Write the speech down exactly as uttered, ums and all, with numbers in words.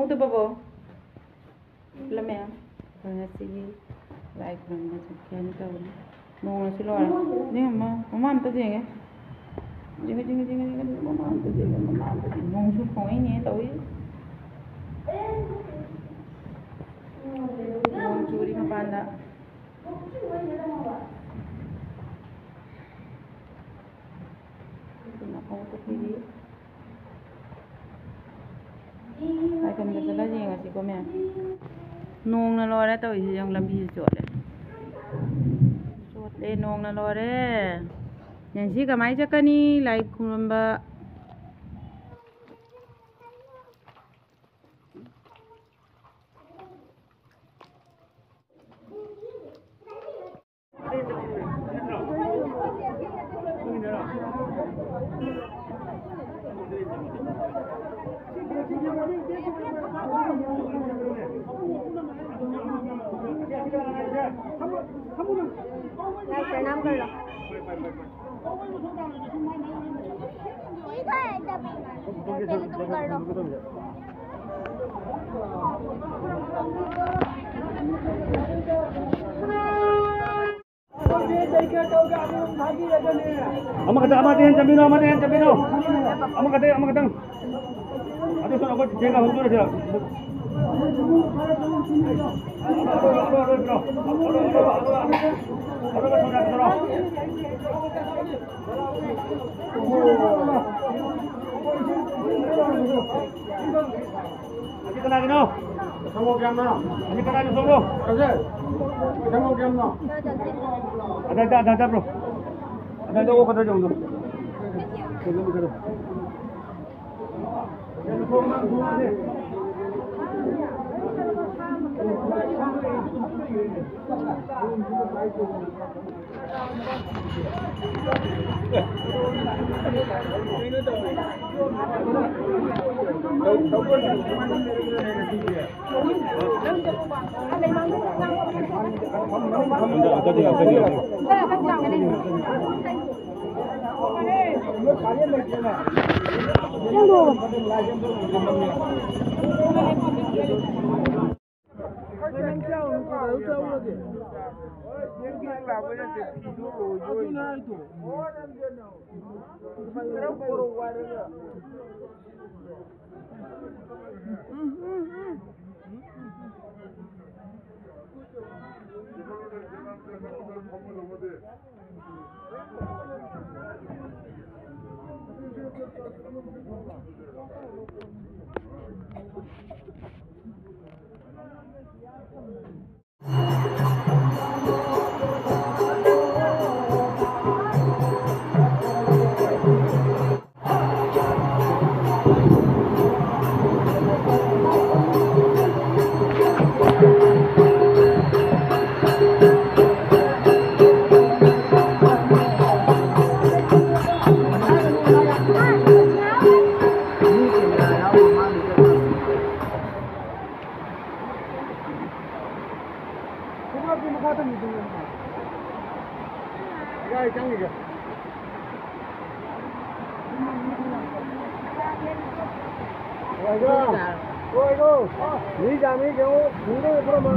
ꯍꯧꯗꯕꯕꯣ? ꯂꯃꯦ꯫ ꯑꯩꯈꯣꯏ ꯉꯁꯤꯒꯤ ꯂꯥꯏ ꯈꯨꯔꯨꯝꯕ ꯆꯠꯀꯦꯅ ꯇꯧꯕꯅꯤ꯫ ꯅꯣꯡꯅꯁꯨ ꯂꯣꯏꯔꯦ꯫ ꯅꯦꯝꯃ, ꯃꯃꯥ ꯑꯝꯇ ꯌꯦꯡꯒꯦ꯫ ꯌꯦꯡꯒꯦ, ꯌꯦꯡꯒꯦ, ꯌꯦꯡꯒꯦ, ꯌꯦꯡꯒꯦ, ꯃꯃꯥ ꯑꯝꯇ ꯌꯦꯡꯒꯦ, ꯃꯃꯥ ꯑꯝꯇ ꯌꯦꯡꯒꯦ꯫ ꯅꯣꯡꯁꯨ ꯈꯣꯡꯉꯛꯏꯅꯦ ꯇꯧꯔꯤ꯫ ꯅꯣꯡ ꯆꯨꯔꯤ ꯃꯄꯥꯟꯗ꯫ ꯑꯗꯨꯅ ꯈꯣꯡꯎꯞ ꯄꯨꯈ꯭ꯔꯤꯒꯤ ꯂꯥꯏꯐꯝꯗ ꯆꯠꯂ ꯌꯦꯡꯉꯁꯤꯀꯣ, ꯃꯌꯥꯝ꯫ ꯅꯣꯡꯅ ꯂꯣꯏꯔꯦ ꯇꯧꯔꯤꯁꯦ, ꯌꯦꯡꯉꯨ, ꯂꯝꯕꯤꯁꯦ ꯆꯣꯠꯂꯦ꯫ ꯆꯣꯠꯂꯦ, ꯅꯣꯡꯅ ꯂꯣꯏꯔꯦ꯫ ꯅꯦꯟꯁꯤ ꯀꯃꯥꯏ ꯆꯠꯀꯅꯤ ꯂꯥꯏ ꯈꯨꯔꯨꯝꯕ? प्रणाम कर लो। ठीक है, जब पहले तुम कर लो। ꯑꯃꯈꯛꯇ, ꯑꯃꯗ ꯍꯦꯟ ꯆꯟꯕꯤꯅꯣ, ꯑꯃꯗ ꯍꯦꯟ ꯆꯟꯕꯤꯅꯣ꯫ ꯑꯃꯈꯛꯇ, ꯑꯃꯈꯛꯇꯪ꯫ ꯑꯗꯨ ꯁꯣꯝ ꯑꯩꯈꯣꯏ ꯆꯤꯆꯦꯒ ꯍꯧꯗꯣꯔꯁꯤꯔ? ꯑꯁꯤ ꯀꯅꯥꯒꯤꯅꯣ? ꯁꯪꯒꯣꯝ ꯀꯌꯥꯝꯅꯣ? ꯑꯁꯤ ꯀꯅꯥꯒꯤ ꯁꯣꯝꯂꯣ? ꯑꯁꯦ? ꯁꯪꯒꯣꯝ ꯀꯌꯥꯝꯅꯣ? ꯑꯗꯥꯏꯗ, ꯑꯗꯥꯏꯗ, bro꯫ ꯑꯗꯥꯏꯗ ꯑꯣꯛꯀꯗ꯭ꯔꯥ ꯌꯦꯡꯉꯨ꯫ ꯅꯪ ꯆꯥꯎ, ꯅꯪ ꯀꯩꯗꯧ ꯆꯥꯎꯔꯒꯦ? ꯑꯗꯨꯅ ꯍꯥꯏꯗꯣ꯫ ꯎꯝ, ꯎꯝ, ꯎꯝ꯫ ꯌꯥꯏ, ꯆꯪꯈꯤꯒꯦ꯫ ꯂꯣꯏꯔꯣ꯫ ꯂꯣꯏꯔꯣ꯫ ꯃꯤ ꯌꯥꯝꯃꯤ, ꯌꯦꯡꯉꯣ꯫ ꯃꯤ ꯂꯣꯏ ꯄꯨꯔꯝꯃꯣ꯫